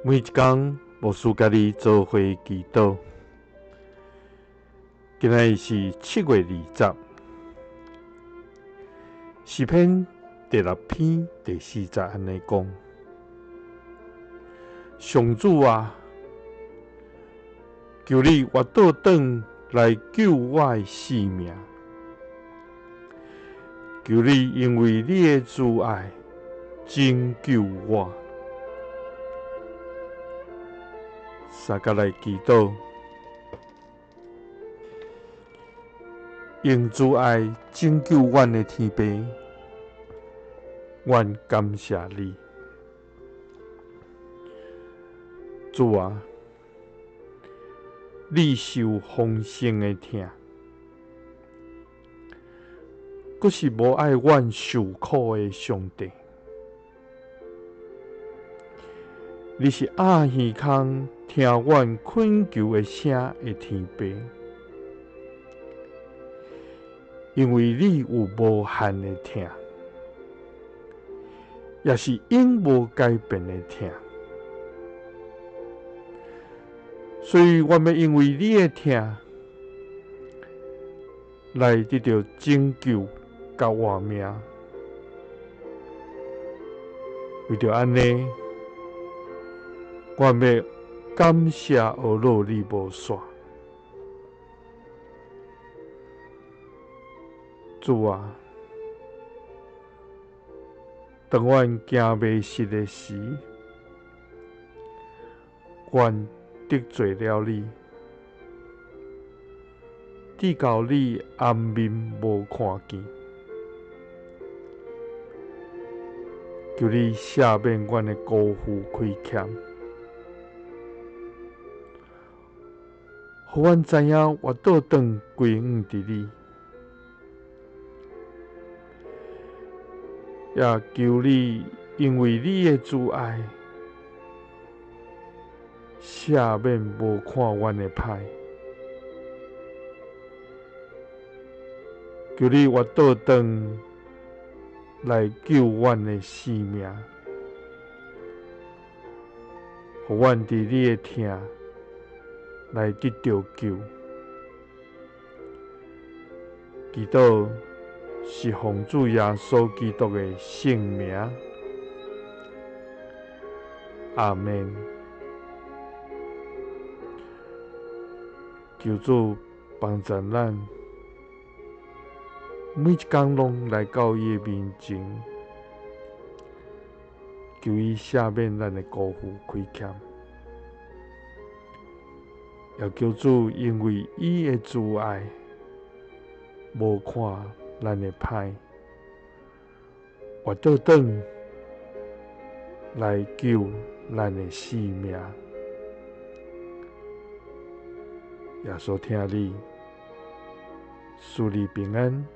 每一工，牧師佮你做伙祈禱。今仔日是7月20，詩篇第六篇第四節按呢講：上主啊，求你活倒轉來救我的性命，求你因為你的慈愛拯救我。三佮來祈禱，用慈愛拯救阮的天父，阮感謝你，主啊，你受豐盛的疼，閣是無愛阮受苦的上帝。你是鴨耳孔聽阮懇求的聲的天父，因為你有無限的疼，也是永無改變的疼，所以阮欲因為你的疼來得著拯救佮活命。為著按呢，阮欲感謝阿樂你無煞。主啊，當阮驚迷失的時，阮得罪了你，直到你掩面無看見，求你赦免阮的辜負虧欠，予阮知影我倒轉歸向佇你，也求你因為你的慈愛，赦免無看阮的歹，求你活倒轉來救阮的性命，予阮佇你的疼來得著救。祈禱是奉主耶穌基督的聖名，阿們。求主幫助咱，每一工攏來到伊的面前，求伊赦免咱的辜負虧欠，也求主因為伊的慈愛，無看咱的歹，活倒轉來救咱的性命。耶穌疼你，賜你平安。